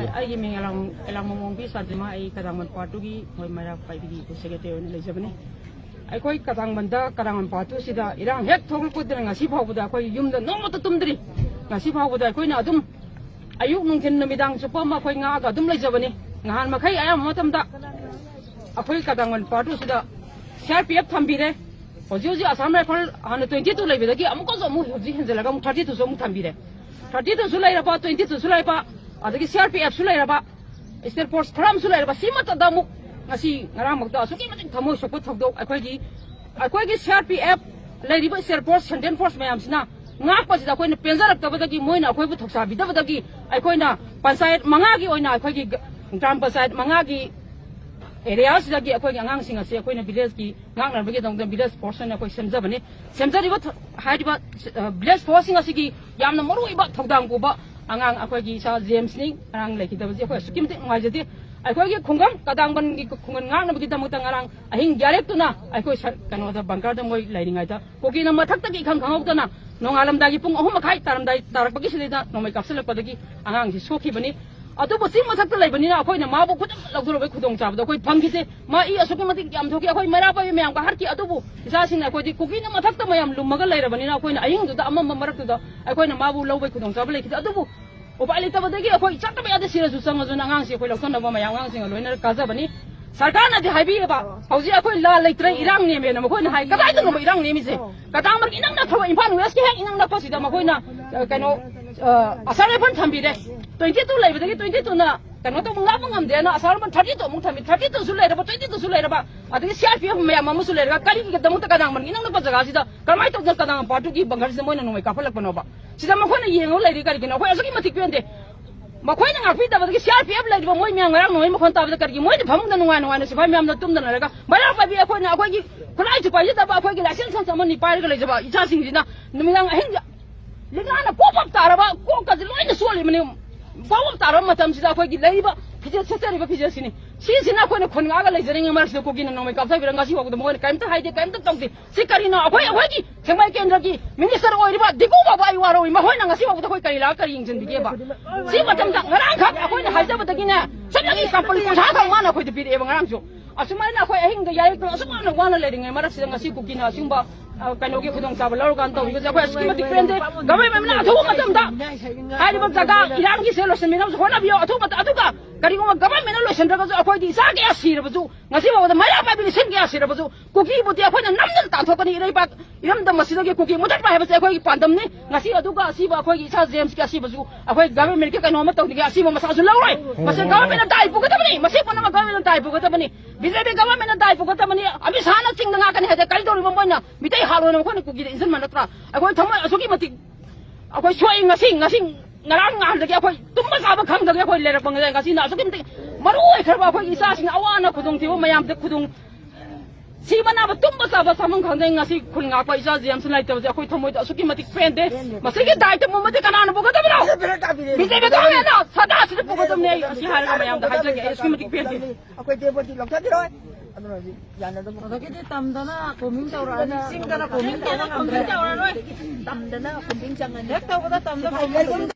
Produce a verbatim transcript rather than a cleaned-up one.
ꯑꯩꯒꯤ ꯃꯤꯡ ꯑꯦꯂꯥꯡ-, ꯑꯦꯂꯥꯡꯕꯝ ꯑꯣꯡꯕꯤ ꯁꯥꯟꯇꯤꯃ, ꯑꯩ ꯀꯗꯥꯡꯕꯟ ꯄꯥꯔꯠ ꯇꯨꯒꯤ ꯑꯩꯈꯣꯏ ꯃꯩꯔꯥ ꯄꯥꯏꯕꯤꯒꯤ ꯑꯩꯈꯣꯏ ꯁꯦꯀ꯭ꯔꯦꯇꯔꯤ ꯑꯣꯏꯅ ꯂꯩꯖꯕꯅꯤ꯫ ꯑꯩꯈꯣꯏ ꯀꯗꯥꯡꯕꯟꯗ, ꯀꯗꯥꯡꯕꯟ ꯄꯥꯔꯠ ꯇꯨ ꯁꯤꯗ ꯏꯔꯥꯡ ꯍꯦꯛ ꯊꯣꯛꯂꯛꯄꯗꯅ ꯉꯁꯤ ꯐꯥꯎꯕꯗ ꯑꯩꯈꯣꯏ ꯌꯨꯝꯗ ꯅꯣꯡꯃꯇ ꯇꯨꯝꯗ꯭ꯔꯤ꯫ ꯉꯁꯤ ꯐꯥꯎꯕꯗ ꯑꯩꯈꯣꯏꯅ ꯑꯗꯨꯝ ꯑꯌꯨꯛ ꯅꯨꯡꯊꯤꯜ ꯅꯨꯃꯤꯗꯥꯡ ꯆꯨꯞꯄ ꯑꯃ ꯑꯩꯈꯣꯏ ꯉꯥꯛꯑꯒ ꯑꯗꯨꯝ ꯂꯩꯖꯕꯅꯤ꯫ ꯅꯍꯥꯟ ꯃꯈꯩ ꯑꯌꯥꯝꯕ ꯃꯇꯝꯗ ꯑꯩꯈꯣꯏ ꯀꯗꯥꯡꯕꯟ ꯄꯥꯔꯠ ꯇꯨ ꯁꯤꯗ ꯁꯤ ꯑꯥꯔ ꯄꯤ ꯑꯦꯐ ꯊꯝꯕꯤꯔꯦ꯫ ꯍꯧꯖꯤꯛ ꯍꯧꯖꯤꯛ ꯑꯁꯥꯝ ꯔꯥꯏꯐꯜ ꯍꯥꯟꯅ ꯇ꯭ꯋꯦꯟꯇꯤ ꯇꯨ ꯂꯩꯕꯗꯒꯤ ꯑꯃꯨꯛꯀꯁꯨ ꯑꯃꯨꯛ ꯍꯧꯖꯤꯛ ꯍꯦꯟꯖꯜꯂꯒ ꯑꯃꯨꯛ ꯊꯥꯔꯇꯤ ꯇꯨꯁꯨ ꯑꯃꯨꯛ ꯊꯝꯕꯤꯔꯦ꯫ ꯊꯥꯔꯇꯤ ꯇꯨꯁꯨ ꯂꯩꯔꯕ, ꯇ꯭ꯋꯦꯟꯇꯤ ꯇꯨꯁꯨ ꯂꯩꯔꯕ, ꯑꯗꯒꯤ ꯁꯤ ꯑꯥꯔ ꯄꯤ ꯑꯦꯐꯁꯨ ꯂꯩꯔꯕ, ꯏꯁꯇꯦꯠ ꯐꯣꯔꯁ ꯈꯔ ꯑꯃꯁꯨ ꯂꯩꯔꯕ, ꯁꯤꯃꯠꯇꯗ ꯑꯃꯨꯛ ꯉꯁꯤ ꯉꯔꯥꯡꯃꯛꯇ ꯑꯁꯨꯛꯀꯤ ꯃꯇꯤꯛ ꯊꯃꯣꯏ ꯁꯣꯛꯄ ꯊꯧꯗꯣꯛ ꯑꯩꯈꯣꯏꯒꯤ, ꯑꯩꯈꯣꯏꯒꯤ ꯁꯤ ꯑꯥꯔ ꯄꯤ ꯑꯦꯐ ꯂꯩꯔꯤꯕ ꯏꯁꯇꯦꯠ ꯐꯣꯔꯁ, ꯁꯦꯟꯇ꯭ꯔꯦꯜ ꯐꯣꯔꯁ ꯃꯌꯥꯝꯁꯤꯅ ꯉꯥꯛꯄꯁꯤꯗ ꯑꯩꯈꯣꯏꯅ ꯄꯦꯟꯖꯔꯛꯇꯕꯗꯒꯤ, ꯃꯣꯏꯅ ꯑꯩꯈꯣꯏꯕꯨ ꯊꯧꯁꯥꯕꯤꯗꯕꯗꯒꯤ ꯑꯩꯈꯣꯏꯅ ꯄꯟꯆꯥꯌꯠ ꯃꯉꯥꯒꯤ ꯑꯣꯏꯅ, ꯑꯩꯈꯣꯏꯒꯤ ꯒ꯭ꯔꯥꯝ ꯄꯟꯆꯥꯌꯠ ꯃꯉꯥꯒꯤ ꯑꯦꯔꯤꯌꯥꯁꯤꯗꯒꯤ ꯑꯩꯈꯣꯏꯒꯤ ꯑꯉꯥꯡꯁꯤꯡ ꯑꯁꯤ ꯑꯩꯈꯣꯏꯅ ꯚꯤꯂꯦꯖꯀꯤ ꯉꯥꯛꯅꯕꯒꯤꯗꯃꯛꯇ ꯚꯤꯂꯦꯖ ꯐꯣꯔꯁ ꯑꯣꯏꯅ ꯑꯩꯈꯣꯏ ꯁꯦꯝꯖꯕꯅꯤ꯫ ꯁꯦꯝꯖꯔꯤꯕ ꯊ-, ꯍꯥꯏꯔꯤꯕ, ꯑ, ꯚꯤꯂꯦꯖ ꯐꯣꯔꯁꯁꯤꯡ ꯑꯁꯤꯒꯤ ꯌꯥꯝꯅ ꯃꯔꯨꯑꯣꯏꯕ ꯊꯧꯗꯥꯡ ꯄꯨꯕ ꯑꯉꯥꯡ ꯑꯩꯈꯣꯏꯒꯤ ꯏꯆꯥ ꯖꯦꯝꯁꯅꯤ꯫ ꯉꯔꯥꯡ ꯂꯩꯈꯤꯗꯕꯁꯤ ꯑꯩꯈꯣꯏ ꯑꯁꯨꯛꯀꯤ ꯃꯇꯤꯛ ꯅꯨꯡꯉꯥꯏꯖꯗꯦ꯫ ꯑꯩꯈꯣꯏꯒꯤ ꯈꯨꯡꯒꯪ, ꯀꯗꯥꯡꯕꯟꯒꯤ ꯈꯨꯡꯒꯪ ꯉꯥꯛꯅꯕꯒꯤꯗꯃꯛꯇ ꯉꯔꯥꯡ ꯑꯍꯤꯡ ꯌꯥꯔꯦꯛꯇꯨꯅ ꯑꯩꯈꯣꯏ ꯁ-, ꯀꯩꯅꯣꯗ, ꯕꯪꯀꯔꯗ ꯃꯣꯏ ꯂꯩꯔꯤꯉꯩꯗ ꯀꯨꯀꯤꯅ ꯃꯊꯛꯇꯒꯤ ꯏꯈꯪ ꯈꯪꯍꯧꯗꯅ ꯅꯣꯡꯉꯥꯜꯂꯝꯗꯥꯏꯒꯤ ꯄꯨꯡ ꯑꯍꯨꯝ ꯃꯈꯥꯏ ꯇꯥꯔꯝꯗꯥꯏ, ꯇꯥꯔꯛꯄꯒꯤ ꯁꯤꯗꯩꯗ ꯅꯣꯡꯃꯩ ꯀꯥꯞꯁꯤꯜꯂꯛꯄꯗꯒꯤ ꯑꯉꯥꯡꯁꯤ ꯁꯣꯛꯈꯤꯕꯅꯤ꯫ ꯑꯗꯨꯕꯨ ꯆꯤꯡ ꯃꯊꯛꯇ ꯂꯩꯕꯅꯤꯅ ꯑꯩꯈꯣꯏꯅ ꯃꯥꯕꯨ ꯈꯨꯗꯝ ꯂꯧꯊꯣꯔꯛꯄꯒꯤ ꯈꯨꯗꯣꯡꯆꯥꯕꯗꯣ ꯑꯩꯈꯣꯏ ꯐꯪꯈꯤꯗꯦ꯫ ꯃꯥ ꯏ ꯑꯁꯨꯛꯀꯤ ꯃꯇꯤꯛ ꯌꯥꯝ ꯊꯣꯛꯈꯤ꯫ ꯑꯩꯈꯣꯏ ꯃꯩꯔꯥ ꯄꯥꯏꯕꯤ ꯃꯌꯥꯝꯒ ꯍꯥꯠꯈꯤ꯫ ꯑꯗꯨꯕꯨ ꯏꯆꯥꯁꯤꯡꯅ ꯑꯩꯈꯣꯏꯗꯤ ꯀꯨꯀꯤꯅ ꯃꯊꯛꯇ ꯃꯌꯥꯝ ꯂꯨꯝꯃꯒ ꯂꯩꯔꯕꯅꯤꯅ ꯑꯩꯈꯣꯏꯅ ꯑꯍꯤꯡꯗꯨꯗ ꯑꯃꯝꯕ ꯃꯔꯛꯇꯨꯗ ꯑꯩꯈꯣꯏꯅ ꯃꯥꯕꯨ ꯂꯧꯕꯒꯤ ꯈꯨꯗꯣꯡꯆꯥꯕ ꯂꯩꯈꯤꯗꯦ꯫ ꯑꯗꯨꯕꯨ ꯎꯄꯥꯏ ꯂꯩꯇꯕꯗꯒꯤ ꯑꯩꯈꯣꯏ ꯆꯠꯇꯕ ꯌꯥꯗꯦ, ꯁꯤꯔꯁꯨ ꯆꯪꯉꯁꯨꯅ ꯑꯉꯥꯡꯁꯤ ꯑꯩꯈꯣꯏ ꯂꯧꯁꯤꯟꯅꯕ ꯃꯌꯥꯝ ꯑꯉꯥꯡꯁꯤꯡꯒ ꯂꯣꯏꯅꯅ ꯀꯥꯖꯕꯅꯤ꯫ ꯁꯔꯀꯥꯔꯅꯗꯤ ꯍꯥꯏꯕꯤꯌꯦꯕ, ꯍꯧꯖꯤꯛ ꯑꯩꯈꯣꯏ ꯂꯥꯟ ꯂꯩꯇ꯭ꯔꯦ, ꯏꯔꯥꯡ ꯅꯦꯝꯃꯦꯅ ꯃꯈꯣꯏꯅ ꯍꯥꯏ꯫ ꯀꯗꯥꯏꯗꯅꯣꯕ ꯏꯔꯥꯡ ꯅꯦꯝꯃꯤꯁꯦ? ꯀꯗꯥꯡꯕꯟꯒꯤ ꯏꯅꯛ ꯅꯛꯈ꯭ꯔꯕ, ꯏꯝꯐꯥꯜ ꯋꯦꯁꯀꯤ ꯍꯦꯛ ꯏꯅꯛ ꯅꯛꯄꯁꯤꯗ ꯃꯈꯣꯏꯅ, ꯑ, ꯀꯩꯅꯣ, ꯑ, ꯑꯁꯥꯝ ꯔꯥꯏꯐꯜ ꯊꯝꯕꯤꯔꯦ꯫ ꯇ꯭ꯋꯦꯟꯇꯤ ꯇꯨ ꯂꯩꯕꯗꯒꯤ ꯇ꯭ꯋꯦꯟꯇꯤ ꯇꯨꯅ ꯀꯩꯅꯣ ꯇꯧꯕ ꯉꯥꯛꯄ ꯉꯝꯗꯦꯅ ꯑꯁꯥꯝ ꯔꯥꯏꯐꯜ ꯊꯥꯔꯇꯤ ꯇꯨ ꯑꯃꯨꯛ ꯊꯝꯃꯤ, ꯊꯥꯔꯇꯤ ꯇꯨꯁꯨ ꯂꯩꯔꯕ, ꯇ꯭ꯋꯦꯟꯇꯤ ꯇꯨꯁꯨ ꯂꯩꯔꯕ, ꯑꯗꯒꯤ ꯁꯤ ꯑꯥꯔ ꯄꯤ ꯑꯦꯐ ꯃꯌꯥꯝ ꯑꯃꯁꯨ ꯂꯩꯔꯒ ꯀꯔꯤꯒꯤꯗꯃꯛꯇ ꯀꯗꯥꯡꯕꯟꯒꯤ ꯏꯅꯛ ꯅꯛꯄ ꯖꯒꯥꯁꯤꯗ ꯀꯔꯝꯍꯥꯏꯅ ꯇꯧꯗꯅ ꯀꯗꯥꯡꯕꯟ ꯄꯥꯔꯠ ꯇꯨꯒꯤ ꯕꯪꯀꯔꯁꯤꯗ ꯃꯣꯏꯅ ꯅꯣꯡꯃꯩ ꯀꯥꯞꯍꯜꯂꯛꯄꯅꯣꯕ? ꯁꯤꯗ ꯃꯈꯣꯏꯅ ꯌꯦꯡꯉꯒ ꯂꯩꯔꯤ ꯀꯔꯤꯒꯤꯅꯣ? ꯑꯩꯈꯣꯏ ꯑꯁꯨꯛꯀꯤ ꯃꯇꯤꯛ ꯄꯦꯟꯗꯦ꯫ ꯃꯈꯣꯏꯅ ꯉꯥꯛꯄꯤꯗꯕꯗꯒꯤ ꯁꯤ ꯑꯥꯔ ꯄꯤ ꯑꯦꯐ ꯂꯩꯔꯤꯕ ꯃꯣꯏ ꯃꯌꯥꯝ ꯉꯔꯥꯡ ꯅꯣꯡꯃꯩ ꯃꯈꯣꯟ ꯇꯥꯕꯗ ꯀꯔꯤꯒꯤ ꯃꯣꯏꯗꯤ ꯐꯃꯨꯡꯗ ꯅꯨꯡꯉꯥꯏ ꯅꯨꯡꯉꯥꯏꯅ ꯁꯤꯐꯥꯏ ꯃꯌꯥꯝꯅ ꯇꯨꯝꯗꯅ ꯂꯩꯔꯒ ꯃꯩꯔꯥ ꯄꯥꯏꯕꯤ ꯑꯩꯈꯣꯏꯅ ꯑꯩꯈꯣꯏꯒꯤ ꯈꯨꯠꯂꯥꯏꯁꯨ ꯄꯥꯏꯖꯗꯕ ꯑꯩꯈꯣꯏꯒꯤ ꯂꯥꯏꯁꯦꯟꯁ ꯈꯛꯇ ꯑꯃꯅꯤ ꯄꯥꯏꯔꯒ ꯂꯩꯖꯕ ꯏꯆꯥꯁꯤꯡꯁꯤꯅ ꯅꯨꯃꯤꯗꯥꯡ ꯑꯍꯤꯡꯗ ꯂꯤꯛꯂꯥꯅ ꯄꯣꯞ ꯄꯣꯞ ꯇꯥꯔꯕ ꯀꯣꯛꯀꯁꯦ ꯂꯣꯏꯅ ꯆꯣꯠꯂꯤꯕꯅꯤ꯫ ꯄꯣꯞ ꯄꯣꯞ ꯇꯥꯔꯕ ꯃꯇꯝꯁꯤꯗ ꯑꯩꯈꯣꯏꯒꯤ ꯂꯩꯔꯤꯕ ꯐꯤꯖꯦꯠ ꯁꯦꯠꯆꯔꯤꯕ ꯐꯤꯖꯦꯠꯁꯤꯅꯤ꯫ ꯁꯤꯁꯤꯅ ꯑꯩꯈꯣꯏꯅ ꯈꯨꯟ ꯉꯥꯛꯑꯒ ꯂꯩꯖꯔꯤꯉꯩ ꯃꯔꯛꯁꯤꯗ ꯀꯨꯀꯤꯅ ꯅꯣꯡꯃꯩ ꯀꯥꯞꯊꯕꯤꯔ ꯉꯁꯤ ꯐꯥꯎꯕꯗ ꯃꯈꯣꯏꯅ ꯀꯔꯤꯝꯇ ꯍꯥꯏꯗꯦ, ꯀꯔꯤꯝꯇ ꯇꯧꯗꯦ꯫ ꯁꯤ ꯀꯔꯤꯅꯣ? ꯑꯩꯈꯣꯏ, ꯑꯩꯈꯣꯏꯒꯤ ꯁꯦꯡꯃꯥꯏ ꯀꯦꯟꯗ꯭ꯔꯒꯤ ꯃꯤꯅꯤꯁꯇꯔ ꯑꯣꯏꯔꯤꯕ ꯗꯤꯒꯨ ꯕꯥꯕꯨ ꯑꯩ ꯋꯥꯔꯧꯏ꯫ ꯃꯈꯣꯏꯅ ꯉꯁꯤ ꯐꯥꯎꯕꯗ ꯑꯩꯈꯣꯏ ꯀꯔꯤ ꯂꯥꯛꯑꯒ ꯀꯔꯤ ꯌꯦꯡꯁꯤꯟꯕꯤꯒꯦꯕ? ꯁꯤ ꯃꯇꯝꯗ ꯉꯔꯥꯡꯈꯛ ꯑꯩꯈꯣꯏ ꯑꯩꯅ ꯍꯥꯏꯖꯕꯗꯒꯤꯅꯦ, ꯆꯠꯂꯒꯤ ꯀꯝꯄꯅꯤ ꯀꯨꯟꯊ꯭ꯔꯥ ꯈꯛ ꯃꯥꯅ ꯑꯩꯈꯣꯏꯗ ꯄꯤꯔꯛꯑꯦꯕ ꯉꯔꯥꯡꯁꯨ꯫ ꯑꯁꯨꯃꯥꯏꯅ ꯑꯩꯈꯣꯏ ꯑꯍꯤꯡꯗ ꯌꯥꯏꯔꯛꯇꯅ ꯑꯁꯨꯛ ꯌꯥꯝꯅ ꯋꯥꯅ ꯂꯩꯔꯤꯉꯩ ꯃꯔꯛꯁꯤꯗ ꯉꯁꯤ ꯀꯨꯀꯤꯅ ꯑꯁꯤꯒꯨꯝꯕ, ꯑ, ꯀꯩꯅꯣꯒꯤ ꯈꯨꯗꯣꯡꯆꯥꯕ ꯂꯧꯔꯀꯥꯟꯗ ꯇꯧꯔꯤꯕꯁꯦ ꯑꯩꯈꯣꯏ ꯑꯁꯨꯛꯀꯤ ꯃꯇꯤꯛ ꯄꯦꯟꯗꯦ꯫ ꯒꯚꯔꯟꯃꯦꯟꯅ ꯑꯊꯨꯕ ꯃꯇꯝꯗ ꯍꯥꯏꯔꯤꯕ ꯖꯒꯥ ꯏꯔꯥꯡꯒꯤꯁꯦ ꯂꯣꯏꯁꯤꯟꯕꯤꯅꯕꯁꯨ ꯍꯣꯠꯅꯕꯤꯌꯨ꯫ ꯑꯊꯨꯕ ꯃꯇꯝ, ꯑꯗꯨꯒ ꯀꯔꯤꯒꯨꯝꯕ ꯒꯚꯔꯟꯃꯦꯟꯅ ꯂꯣꯏꯁꯤꯟꯗ꯭ꯔꯒꯁꯨ ꯑꯩꯈꯣꯏꯗꯤ ꯏꯆꯥ ꯀꯌꯥ ꯁꯤꯔꯕꯁꯨ, ꯉꯁꯤ ꯐꯥꯎꯕꯗ ꯃꯩꯔꯥ ꯄꯥꯏꯕꯤ ꯂꯤꯁꯤꯡ ꯀꯌꯥ ꯁꯤꯔꯕꯁꯨ, ꯀꯨꯀꯤꯕꯨꯗꯤ ꯑꯩꯈꯣꯏꯅ ꯅꯝꯗꯅ ꯇꯥꯟꯊꯣꯛꯀꯅꯤ꯫ ꯏꯔꯩꯄꯥꯛ ꯏꯔꯝꯗꯝ ꯑꯁꯤꯗꯒꯤ ꯀꯨꯀꯤ ꯃꯨꯊꯠꯄ ꯍꯥꯏꯕꯁꯦ ꯑꯩꯈꯣꯏꯒꯤ ꯄꯥꯟꯗꯝꯅꯤ꯫ ꯉꯁꯤ ꯑꯗꯨꯒ ꯑꯁꯤꯕ ꯑꯩꯈꯣꯏꯒꯤ ꯏꯆꯥ ꯖꯦꯝꯁꯀꯤ ꯑꯁꯤꯕꯁꯨ ꯑꯩꯈꯣꯏ ꯒꯚꯔꯟꯃꯦꯟꯠꯀꯤ ꯀꯩꯅꯣ ꯑꯃ ꯇꯧꯅꯤꯡꯉꯦ, ꯑꯁꯤꯕ ꯃꯁꯥꯁꯨ ꯂꯧꯔꯣꯏ꯫ ꯃꯁꯤ ꯒꯚꯔꯟꯃꯦꯟꯠꯅ ꯗꯥꯏ ꯄꯨꯒꯗꯕꯅꯤ, ꯃꯁꯤ ꯄꯨꯝꯅꯃꯛ ꯒꯚꯔꯟꯃꯦꯟꯠꯅ ꯗꯥꯏ ꯄꯨꯒꯗꯕꯅꯤ꯫ ꯕꯤ ꯖꯦ ꯄꯤ ꯒꯚꯔꯟꯃꯦꯟꯠꯅ ꯗꯥꯏ ꯄꯨꯒꯗꯕꯅꯤ꯫ ꯑꯃꯤꯠ ꯁꯥꯍꯅ ꯆꯤꯡꯗ ꯉꯥꯛꯀꯅꯤ ꯍꯥꯏꯗꯤ ꯀꯔꯤ ꯇꯧꯔꯤꯕ ꯃꯣꯏꯅ ꯃꯤꯇꯩ ꯍꯥꯠꯂꯣꯅ ꯃꯈꯣꯏꯅ ꯀꯨꯀꯤꯗ ꯏꯟꯁꯤꯟꯕ ꯅꯠꯇ꯭ꯔꯥ? ꯑꯩꯈꯣꯏ ꯊꯃꯣꯏ ꯑꯁꯨꯛꯀꯤ ꯃꯇꯤꯛ ꯑꯩꯈꯣꯏ ꯁꯣꯛꯏ꯫ ꯉꯁꯤ, ꯉꯁꯤ ꯉꯔꯥꯡ ꯅꯍꯥꯟꯗꯒꯤ ꯑꯩꯈꯣꯏ ꯇꯨꯝꯕ ꯆꯥꯕ ꯈꯪꯗꯒꯩ ꯑꯩꯈꯣꯏ ꯂꯩꯔꯛꯄ ꯉꯁꯥꯏ꯫ ꯉꯁꯤꯅ ꯑꯁꯨꯛꯀꯤ ꯃꯇꯤꯛ ꯃꯔꯨ ꯑꯣꯏꯈ꯭ꯔꯕ ꯑꯩꯈꯣꯏꯒꯤ ꯏꯆꯥꯁꯤꯡꯅ ꯑꯋꯥ ꯑꯅꯥ ꯈꯨꯗꯣꯡꯊꯤꯕ ꯃꯌꯥꯝꯗ ꯈꯨꯗꯣꯡ ꯁꯤꯕ ꯅꯥꯕ ꯇꯨꯝꯕ ꯆꯥꯕ ꯆꯥꯐꯝ ꯈꯪꯗꯦ꯫ ꯉꯁꯤ ꯈꯨꯜ ꯉꯥꯛꯄ ꯏꯆꯥ ꯖꯦꯝꯁ ꯂꯩꯇꯕꯁꯦ ꯑꯩꯈꯣꯏ ꯊꯃꯣꯏꯗ ꯑꯁꯨꯛꯀꯤ ꯃꯇꯤꯛ ꯄꯦꯟꯗꯦ꯫ ꯃꯁꯤꯒꯤ ꯗꯥꯏꯇ ꯄꯨꯝꯕꯗꯤ ꯀꯅꯥꯅ ꯄꯨꯒꯗꯕꯅꯣ? ꯕꯤ ꯖꯦ ꯄꯤ ꯒꯚꯔꯟꯃꯦꯟꯠꯅ ꯁꯔꯀꯥꯔꯁꯤꯗ ꯄꯨꯒꯗꯕꯅꯦ꯫ ꯑꯩ ꯑꯁꯤ ꯍꯥꯏꯔꯒ ꯃꯌꯥꯝꯗ ꯍꯥꯏꯖꯒꯦ, ꯑꯩ ꯑꯁꯨꯛꯀꯤ ꯃꯇꯤꯛ ꯄꯦꯟꯗꯦ꯫ ꯑꯩꯈꯣꯏ ꯗꯦꯕꯣꯗꯤ ꯂꯧꯊꯈꯤꯔꯣꯏ꯫ ꯑꯗꯨꯅ ꯍꯧꯖꯤꯛ ꯌꯥꯅꯗꯕ ꯑꯗꯒꯤꯗꯤ ꯇꯝꯗꯅ ꯀꯣꯃꯤꯡ ꯇꯧꯔꯛꯑꯅꯤ, ꯆꯤꯡꯗꯅ ꯀꯣꯃꯤꯡ ꯇꯧꯕ ꯉꯝꯗ꯭ꯔꯦ꯫ ꯇꯝꯗꯅ ꯀꯣꯃꯤꯡ ꯆꯪꯉꯅꯤ꯫ ꯍꯦꯛ ꯇꯧꯕꯗ ꯇꯝꯗ ꯀꯣꯃꯤꯡ